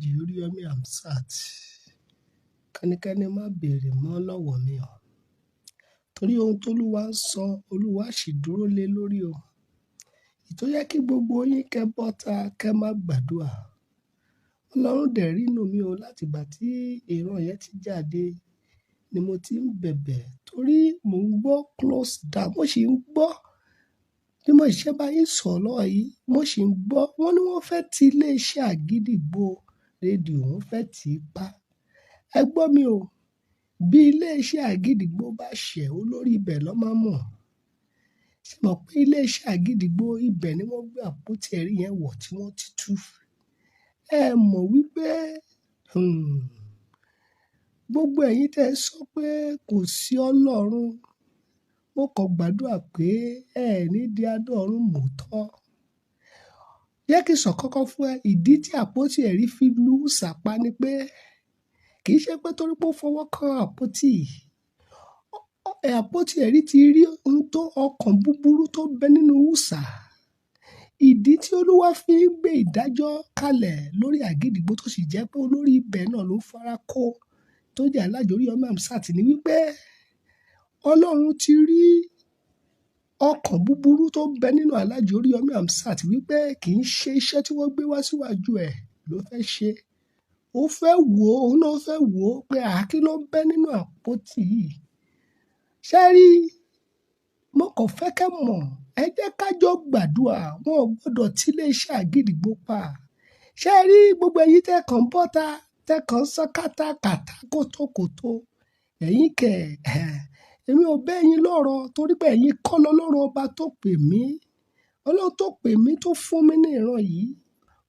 Alhaji Oríyọmí Hamzat, kẹ́nikẹ́ni má béèrè mọ́ lọ́wọ́ mi o. Torí ohun tólúwa ń sọ, Olúwa sì dúró lé lórí o. Ìtò yẹ kí gbogbo yín kẹ́ bọ́ta kẹ́ má gbàdúrà. Ọlọ́run dẹ̀ rínú mi o láti ìgbà tí ìran yẹn ti jáde ni mo ti ń bẹ̀bẹ̀ torí mò ń gbọ́ close down, mo sì ń gbọ́ bí mo ṣe bá yín sọ̀rọ̀ lọ́wọ́ yìí, mo sì ń gbọ́. Wọ́n ní wọ́n fẹ́ ti iléeṣẹ́ Àgídìgbo rédíò, wọ́n fẹ́ tì í pa. Ẹ gbọ́ mi o, bí iléeṣẹ́ Àgídìgbo bá ṣẹ̀, olórí ibẹ̀ lọ́ máa mọ̀. Ṣé mọ̀ pé iléeṣẹ́ Àgídìgbo ibẹ̀ ni wọ́n gbé àpótí ẹ̀rí yẹn wọ̀ tí wọ́n ti tú. Ẹ mọ̀ wípé, gbogbo ẹ̀yin tí ẹ sọ pé kò sí Ọlọ́run, mo kàn gbàdúrà pé ẹ ní di adó ọ̀run mòótọ́. Jẹ́ kí n sọ kọ́kọ́ fún ẹ, ìdí tí àpótí ẹ̀rí fi lu Úsà pa ni pé kì í ṣe pé torí pé ó fọwọ́ kan àpótí. Àpótí ẹ̀rí ti rí ohun tó ọkàn búburú tó ń bẹ nínú Úsà. Ìdí tí Olúwa fi ń gbé ìdájọ́ kalẹ̀ lórí Àgídìgbo tó sì jẹ́ pé olórí ibẹ̀ náà ló fara kó tó jẹ́ Alhaji Oríyọmí Hamzat ni wípé Ọlọ́run ti rí ọkàn búburú tó ń bẹ nínú Alhaji Oríyọmí Hamzat wípé kì í ṣe iṣẹ́ tí wọ́n gbé wá síwájú ẹ̀ ló fẹ́ ṣe. Ó fẹ́ wò ó, òun náà fẹ́ wò ó pé àákí ló ń bẹ nínú àpótí yìí. Ṣé rí? Mo kàn fẹ́ kẹ́ mọ̀, ẹ jẹ́ ká jọ gbàdúrà, wọn ò gbọdọ̀ tí iléeṣẹ́ Àgídìgbo pa. Ṣé rí gbogbo ẹ̀yin tẹ́ kàn bọ́ta, tẹ́ kàn sọ kátàkátà kótókótó. Ẹ̀yin kẹ̀, èmi ò bẹ́ yín lọ́rọ̀ torí pé ẹ̀yin kọ́ lọ́lọ́run ọba tó pè mí. Ọlọ́run tó pè mí tó fún mi ní ìran yìí.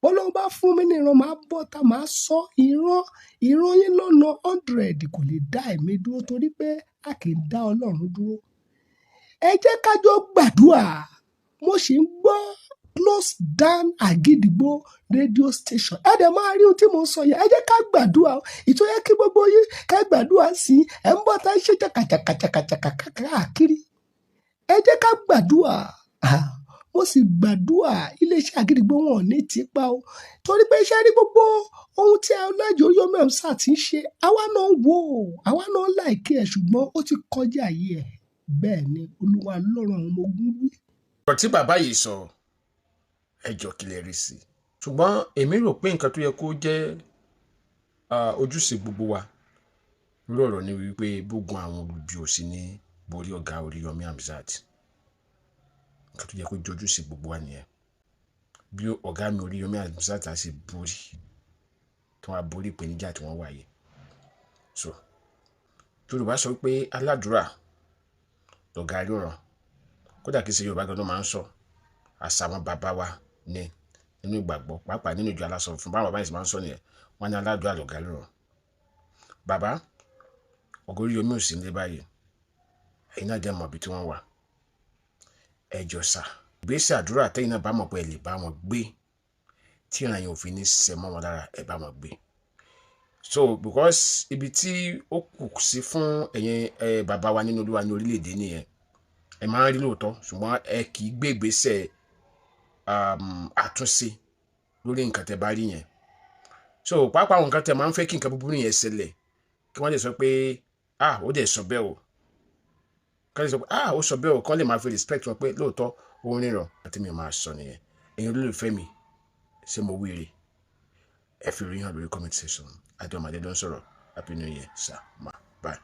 Ọlọ́run bá fún mi ní ìran, màá bọ́ta, màá sọ ìran, ìran yín lọ́nà 100 kò lè dá èmi dúró torí pé a kì í dá Ọlọ́run dúró. Ẹ jẹ́ ká jọ gbàdúrà. Mo sì ń gbọ́ close down Àgídìgbo radio station. Ẹ dẹ̀ máa rí ohun tí mò ń sọ yẹn. Ẹ jẹ́ ká gbàdúrà. Ìtò yẹ kí gbogbo yín ká gbàdúrà sí i. Ẹ ń bọ́ tá ń ṣe jàkàjàkàjàkàjàkà káàkiri. Ẹ jẹ́ ká gbàdúrà. Mo sì gbàdúrà iléeṣẹ́ Àgídìgbo wọn ò ní tì í pa o. Torí pé iṣẹ́ rí gbogbo ohun tí Alhaji Oríyọmí Hamzat ń ṣe, àwa náà ń wò ó, àwa náà ń like ẹ̀ ṣùgbọ́n ó ti kọjá ayé ẹ̀. Bẹ́ẹ̀ ni Olúwa Ọlọ́run àwọn ọmọ ogun wí. Ọ̀rọ̀ tí bàbá yìí sọ, ẹ jọ̀ọ́, kí lẹ rí sí i? Ṣùgbọ́n èmi rò pé nǹkan tó yẹ kó jẹ́ ojúṣe gbogbo wa lórí ọ̀rọ̀ ni wípé gbógun àwọn olubi ò sí ní borí ọ̀gá Oríyọmí Hamzat. Nǹkan tó yẹ kó jẹ́ ojúṣe gbogbo wa nìyẹn. Bí ọ̀gá mi Oríyọmí Hamzat á sì borí, tí wọ́n á borí ìpèníjà tí wọ́n wà yìí. So Yorùbá sọ pé aládùúrà lọ̀gá ríran. Kódà kìí ṣe Yorùbá gan ló máa ń sọ, àṣà àwọn bàbá wa ní nínú ìgbàgbọ́, pàápàá nínú ìjọ aláṣọ fún báwọn bàbá yìí sì máa ń sọ nìyẹn. Wọ́n ní aládùúrà lọ̀gá ríran. Bàbá ọ̀gá Oríyọmí ò sí nílé báyìí, ẹ̀yin náà dẹ̀ mọ̀ ibi tí wọ́n wà. Ẹ jọ̀ọ́ sà, ìgbésẹ̀ àdúrà tẹ́yin náà bá mọ̀ pé ẹ lè bá wọn gbé tí ìran yẹn ò fi ní ṣẹ mọ́ wọn lára, ẹ bá wọn gbé. So because ibi tí ó kù sí fún ẹ̀yin ẹ bàbá wa nínú Olúwa ní orílẹ̀-èdè nìyẹn. Ẹ máa ń rí lóòótọ́, ṣùgbọ́n ẹ kì í gbé ìgbésẹ̀ àtúnṣe lórí nǹkan tẹ́ bá rí yẹn. So pàápàá àwọn nǹkan tẹ́ máa ń fẹ́ kí nǹkan búburú yẹn ṣẹlẹ̀, kí wọ́n lè sọ pé, "Ah, ó dẹ̀ sọ bẹ́ẹ̀ o," kí wọ́n lè sọ pé, "Ah, ó sọ bẹ́ẹ̀ o," kí wọ́n lè máa fi respect wọn pé lóòótọ́ ó ń ríran. Àti mi ò máa sọ nìyẹn. Ẹ̀yin olólùfẹ́ mi, ṣé mo wíire? Ẹ fi rí hàn lórí comment section. Adé ọmọdé ló ń sọ̀rọ̀. Happy New Year, sir, ma. Bye.